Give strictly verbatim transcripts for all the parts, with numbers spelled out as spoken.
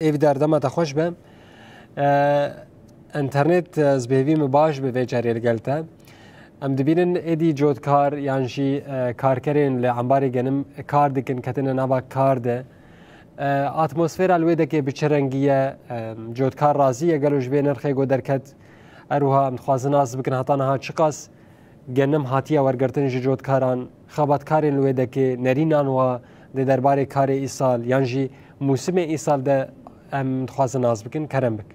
Êvî derdema te xweş be. E, Înternet, e, ez bi hêvî min baş be vê carê li gel te. Em dibînin êdî cotkar yan jî, e, karkerên li embarê genim kar dikin, ketine nava kar de. E, atmosfera li wê dekê bi çi rengî ye? E, cotkar razî ye gelo ji vê nirxê ku derket? Her wiha em dixwazin nas bikin heta niha çiqas genim hatiye wergirtin ji cotkaran, xebatkarên li wê dekê, nerînan wa di derbarê karê îsal yan jî mûsimê îsal de em dixwazin nas bikin, kerem bik.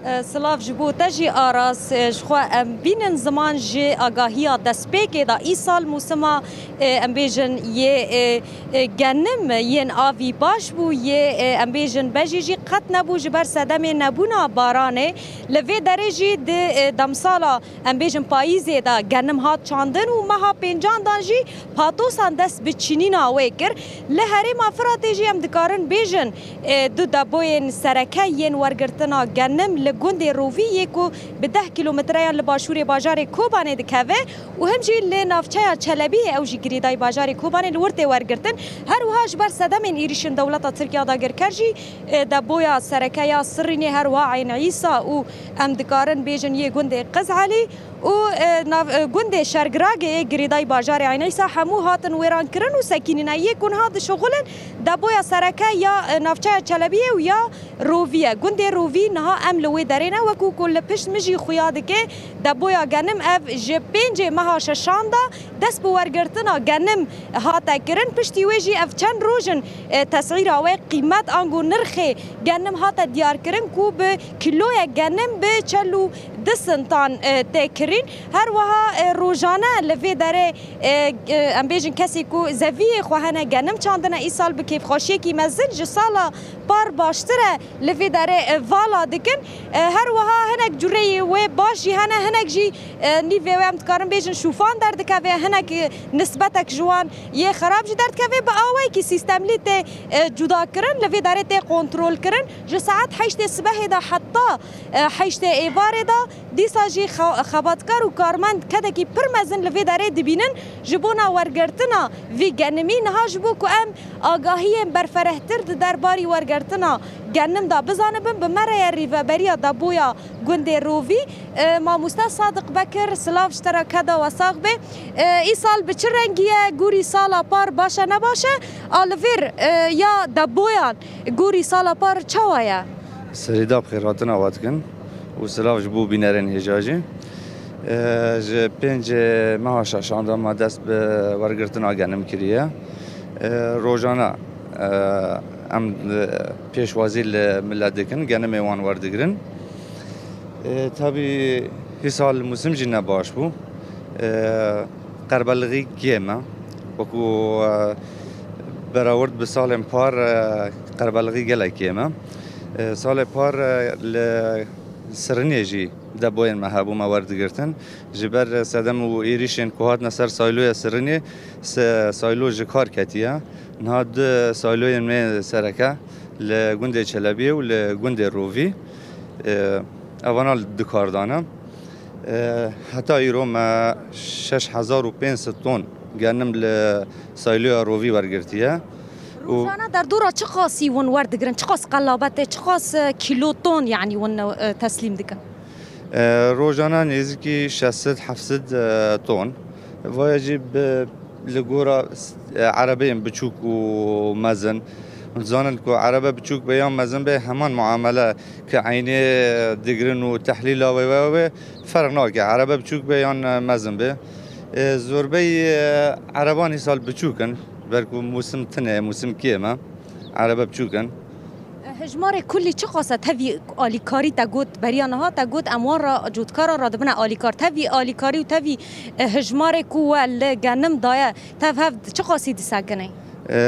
E, silav ji bo te jî Aras. E, ji xwe em bînin ziman ji agahiya destpêkê de îsal mûsima, e, em bêjin yê, e, e, genim yên avî baş bû, yê, e, em bêjin bejî jî qet nebû ji ber sedemê nebûna baranê. Li vê derê jî di, e, demsala, em bêjin payîzê de genim hat çandin û meha pêncan dan jî patosan dest bi çînîna wê kir. Li herêma Firatê jî em dikarin bêjin, e, du depoyên sereke yên wergirtina genim li gundê Rovî yê ku bi deh kîlometreyan li başûrê bajarê Kobanê dikeve û him jî li navçeya Çelebiyê ew jî girêdayî bajarê Kobanê li wir tê wergirtin. Her wiha ji ber sedemên êrîşên dewleta Tirkiye dagirker jî, e, depoya sereke ya Sirînê, her wiha Eyn Îsa û em dikarin bêjin yê gundê Qiz Elî û, e, nav-, e, gundê Şergiragê yê girêdayî bajarê Eyn Îsa hemû hatin wêrankirin û sekînîne. Yê ku niha dişuxulin depoya sereke ya, e, navçeya Çelebiyê û ya Rovî ye. Gundê Rovî niha em li wê derê ne, wekû ku li pişt min jî xuya dike, depoya genim ev ji pêncê meha şeşan de dest bi wergirtina genim hate kirin. Piştî wê jî ev çend roj in, e, tesîra wê qîmet ango nirxê genim hate diyarkirin ku bi kîloyek genim bi çel û du sintan, e, tê kirîn. Her wiha, e, rojane li vê derê, e, e, em bêjin kesê ku zeviyê xwe hene genim çandine îsal bi kêfxweşiyekî mezin ji sala par baştir e li vê derê, e, vala dikin. E, her wiha hinek cureyê wê baş jî hene, hinek jî, e, nîvê wê em dikarin bêjin şûfan derdikeve, hinek, e, nisbetek ji wan yê xerab jî derdikeve. Bi awayekî sîstemlî tê, e, cuda kirin, li vê derê tê kontrol kirin. Ji saet heştê sibehê de heta, e, heştê êvarê de dîsa jî xe-, xebatkar û karmend kedekî pir mezin li vê derê dibînin. Ji bona wergirtina vî genimî niha ji bo ku em agahiyên berferehtir di derbarî wergirtina genim de bizanibin, bi me re ye rîveberiya depoya gundê Rovî, e, mamoste Sadiq Bekir, silav ji te re, keda we sax be. E, îsal bi çi rengî ye? Gorî sala par baş e, nebaş e? A li vir, e, ya depoyan gorî sala par çawa ye? Serî da bi xêrhatina we dikin û silav ji bo bînerên hêja jî. E, ji pêncê meha şeşan de me dest bi wergirtina genim kiriye. E, rojane, e, em, e, pêşwazî li milet dikin, genimê wan werdigirin. E, tabî hîsal mûsim jî ne baş bû. E, qerbelixî kêm e. Wekû, e, berawird bi salên par, e, qerbelixî gelek kêm e. E, salê par, e, li Sirinê jî depoyên me hebû me werdigirtin. Ji ber sedem û êrîşên ku hatine ser sayloya Sirinê, se-, saylo ji kar ketiye. Niha du sayloyên me sereke li gundê Çelebiyê û li gundê Rovî, e, evana li dikar dane. E, heta îro me şeş hezar û pênc sed ton genim li sayloya Rovî wergirtiye. Û rojane derdora çiqasî hûn werdigirin? Çiqas qelabetê, çiqas, e, kîlo ton, yanî hûn, e, teslîm dikin? E, rojane nêzîkî şeş sed heft sed, e, ton. Vaya jî bi, li gora, e, erebeyên biçûk û mezin. Hûn dizanin ku erebe biçûk be yan mezin be, heman muamele ke eynê digirin û tehlîla wê wê wê ferq nake. Erebe biçûk be yan, e, mezin be. E, zorbey, e, ereban îsal biçûk in. Ber ku mûsim tune ye, mûsim kêm e. Erebe biçûk in. Hejmarê kulî çiqas e? Tevî alîkarî te got, beriya niha te got, em wan re, cotkara re dibine alîkar. Tevî alîkarî û tevî, e, hejmarê ku we li genim daye, tev hev çiqasî disekinê? E,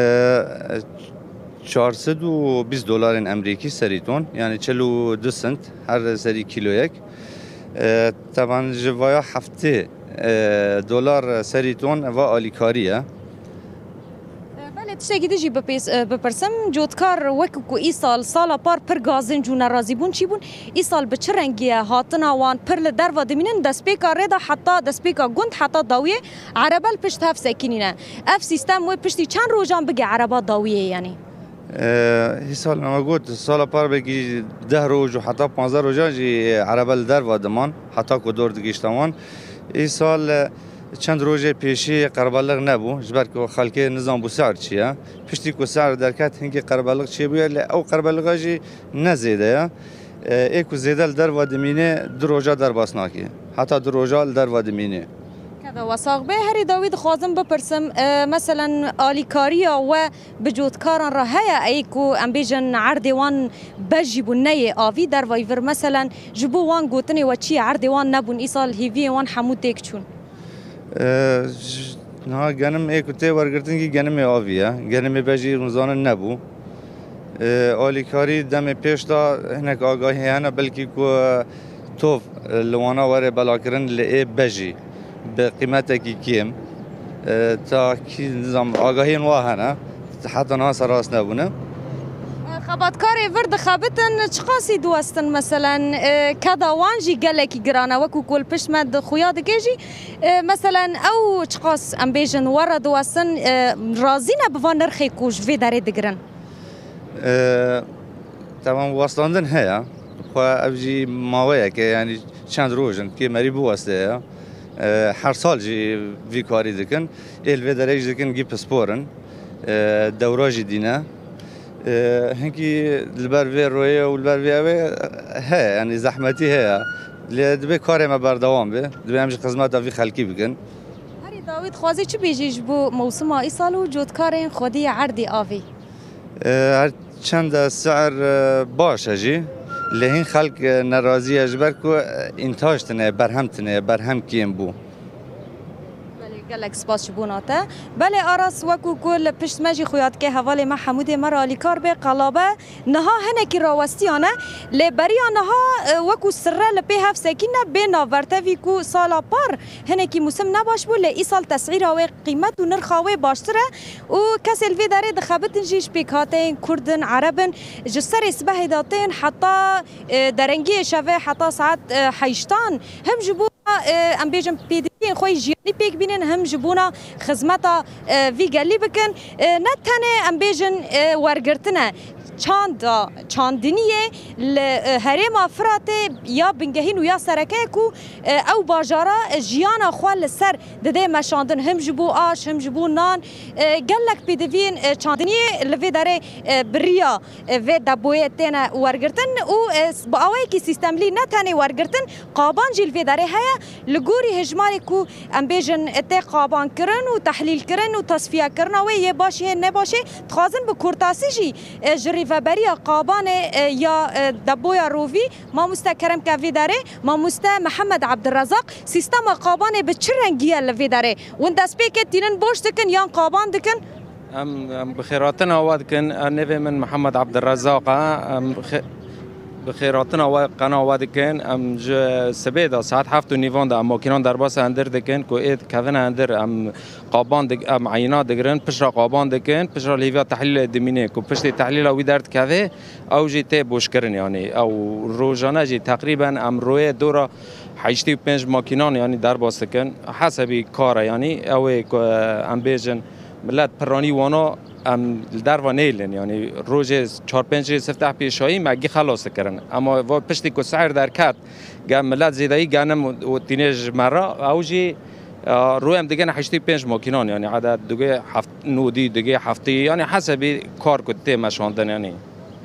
çar sed û bîst dolarên Emerîkî serî ton, yanî çil û du sent her serî kîloyek. E, teban ji vaya heftê, e, dolar serî ton va alîkarî ye. E, belê, Tiştekî din jî bipês-, e, bipirsim, cotkar wek ku îsal, sala par pir gazinc û nerazîbûn çî bûn, îsal bi çi rengî ye hatina wan, pir li derva dimînin, destpêka rê de heta destpêka gund heta dawiyê erebel pişt hev sekînîne. Ev sîstem wê piştî çend rojan bige ereba dawiyê, yanî? Ee, îsal me got, sala par belkî deh roj û heta panzdeh rojan jî erebe li derva diman, heta ku dor digihişte wan. Îsal, e, çend rojê pêşî qerbaliq nebû, ji ber ku xelkê nizanbû ser çi ye. Piştî ku ser derket, hinkî qerbaliq çêbûye, lê ew qerbaliqa jî ne zêde ye. E, ê ku zêde li derva dimîne, du roja derbas nake. Heta du roja li derva dimîne. Keda we sax be, herî dawî dixwazim bipirsim, e, meselen alîkariya we bi cotkaran re heye, ê ku em bêjin erdê wan bej jî bû neyê avî dervayî vir. Meselen ji bo wan gotinê we çi ye, erdê wan nebûn, îsal hêviyên wan hemû têk çûn? E, j-, niha genim ê ku tê wergirtin kî genimê avî ye. Genimê bejî hûn zanin nebû. E, alîkarî demê pêş de hinek agahî hene, belkî ku tov, e, li wana were belakirin li ê bejî bi qîmetekî kêm. E, ta kî nizam agahiyên wa hene, heta niha ser rast nebûne. Xebatkarê vir dixebitin, çiqasî diwestin meselen, e, keda wan jî gelekî giran e, wekû ku li pişt me di xuya dike jî, e, meselen ew çiqas em bêjin we re diwestin, e, razî ne bi van nirxê ku ji vê derê digirin? E, Temam, westandin heye. Xwe ev jî maweyeke, yanî çend roj in, kêmerî biweste ye. E, her sal jî vî karî dikin. Ê li vê derê jî dikin gî pispor in. E, dewra jî dîne. E, hinkî li ber vê royê û li ber vê ew ê heye, yanî zehmetî heye. Lê divê karê me berdewam be. Divê em jî xizmeta vî xelkî bikin. Herî dawî dixwazî çi bêjî ji bo mewsima îsal û cotkarên xwediyê erdê avê? E, her çend si'er, e, baş e jî, lê hîn xelk, e, nerazî ye ji ber ku, e, întaj tune ye, berhem tune ye, berhem kêm bû. Belê, gelek spas ji bona te. Belê Aras, wekû ku li pişt me jî xuya dike hevalê me Hemûdê me re alîkar be, qelabe niha hinekî rawestiyane, lê beriya niha, e, wekû sirre li pê hev sekîne bê navbertevî ku sala par hinekî mûsim nebaş bû, lê îsal tesîra wê, qîmet û nirxa wê baştir e û kesê li vê derê dixebitin jî ji pêkhateyên Kurd in, Ereb in, ji serê sibehê de tên heta, e, derengiyê şevê, heta saet, e, heştan, him ji bona, e, em bêjin pêdiviyên xwe yê jiyanî pêk bînin, him ji bona xizmeta, e, vî gelî bikin. E, ne tenê em bêjin, e, wergirtin e, çanda, çandiniyê li, e, herêma Firatê ya bingehîn û ya sereke ye ku, e, ew bajara, e, jiyana xwe li ser dide meşandin, him ji bo aş, him ji bo nan, e, gelek pêdiviyên, e, çandiniyê li vê derê, e, bi riya, e, vê deboyê têne wergirtin û, e, s-, bi awayekî sîstemlî ne tenê wergirtin, qaban jî li vê derê heye. Li gorî hejmarê ku em bêjin tê qabankirin û tehlîlkirin û tesfiyekirina wê yê baş yê nebaşê, dixwazin bi kurtasî jî, e, ji rêveberiya qabanê, e, ya, e, deboya rovî, mamoste kerem ke vê derê, mamoste Mihemed Ebdirezaq, sîstema qabanê bi çi rengî ye li vê derê? Hûn destpêkê tînin boş dikin yan qaban dikin? Em, em bi xêratina we dikin. Nêvê min Mihemed Ebdirezaq e. Em bi xê-, bi xêratina we qena we dikin. Em ji sibê de saet heft û nîvan de em makînan derbasa hundir dikin ku ê dikevine hundir, em qaban dik-, em eyna digirin, piştre qaban dikin, piştre li hêviya tehlîlê dimîne ku piştî tehlîla wî derdikeve, ew jî tê boşkirin, yanî ew rojane jî teqrîben em royê dora heştê û pênc makînan, yanî derbas dikin. Hesebî kar e, yanî ew ê ku em bêjin, milet piranî wana em li derva nêlin, yanî rojê çar pênc rê sifteh pêşayî me gî xelas dikirin. Ema va piştî ku sehir derket, ge milet zêdayî genim û tînê ji me re, ew jî, e, rû em digihine heştê û pênc makînan, yanî edet digê heft-, nodî, digê heftî, yanî hesebî kar ku tê meşandin, yanî.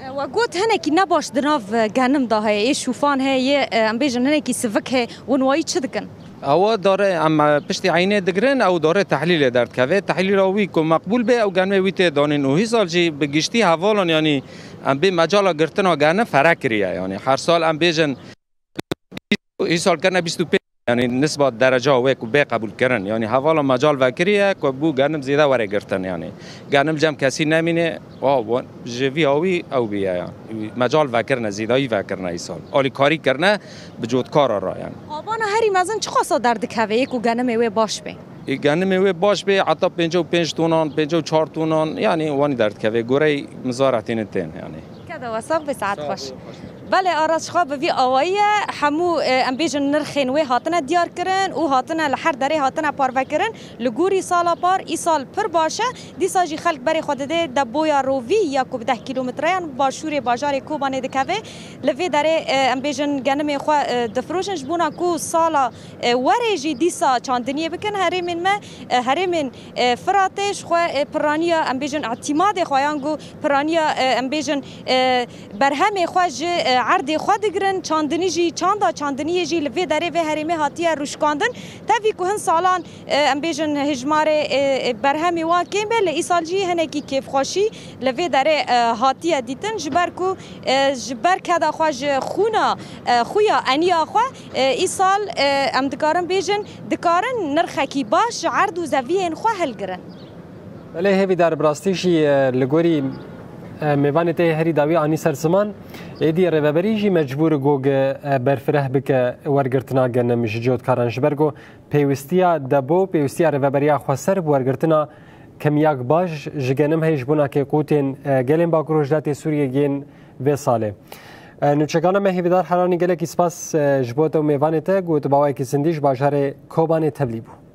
E, we got hinekî nebaş di nav, e, genim de heye, ê şûfan heye, yê, e, em bêjin hinekî sivik heye, hûn wayî çi dikin? Ewa dare em, e, piştî eynê digirin, ew dare tehlîlê derdikeve. Tehlîla wî ku meqbûl bê, ew genimê wî tê danîn û hîsal jî bi giştî hevalan, yanî em bê mecala girtina genim fere kiriye. Yanî her sal em bêjin, hîsal kirine bîst û pênc, yanî nisba dereca wê ku bê qebûlkirin. Yanî hevala mecal vekiriye ku bû genim zêde were girtin, yanî genim cem kesî nemîne, wa, wa, ji vî awî ew bîye, yanî mecal vekirine, zêdayî vekirine hîsal. Alîkarî kirine bi cotkara re, yanî. Qabana herî mezin çiqasa derdikeve yê ku genimê wê baş bê? Genimê wê baş bê, heta pêncî û pênc tonan, pêncî û çar tonan, yanî wanî derdikeve, goreyê mizaretê ne tên, yanî. Keda we sax be, saet xweş. Belê, Aras, ji xwe bi vî awayî ye, hemû, e, em bêjin, nirxên wê hatine diyar kirin û hatine li her derê hatine parve kirin. Li gorî sala par, îsal pir baş e. Dîsa jî xelk berê xwe dide deboya rovî ya ku bi deh kîlometreyan başûrê bajarê Kobanê dikeve. Li vê derê, e, em bêjin, genimê xwe, e, difroşin ji bona ku sala, e, werê jî dîsa çandiniyê bikin herêmên me, e, herêmên, e, Firatê ji xwe, e, piraniya, em bêjin, îtîmadê xwe yan ku piraniya, e, em bêjin, e, berhemê xwe ji, e, erdê xwe digirin, çandinî jî, çanda çandiniyê jî li vê derê vê herêmê hatiye rûşkandin. Tevî ku hin salan, e, em bêjin, hejmarê, e, e, berhemê wan kêm be, lê îsal jî hinekî kêfxweşî li vê derê, e, hatiye dîtin, ji ber ku, e, ji ber keda xwe, ji xûna, e, xuya eniya xwe, e, îsal, e, em dikarin bêjin, dikarin nirxekî baş ji erd û zeviyên xwe hilgirin. Belê, Hêvîdar, bi rastî jî, e, li gorî, e, mêvanê te yê herî dawî anî ser ziman, êdî rêveberî jî mecbûr e ku, e, berfireh bike wergirtina genim ji cotkaran, ji ber ku pêwistiya debo, pêwistiya rêveberiya xweser bi wergirtina kemiyak baş ji genim heye, ji bona ku qûtên, e, gelên Bakur Rojhilatê Sûriyê yên vê salê. E, nûçegana me Hêvîdar Heranî, gelekî spas, e, ji bo te û mêvanê te ku tu bi awayekî zindî ji bajarê Kobanê tevlî bû.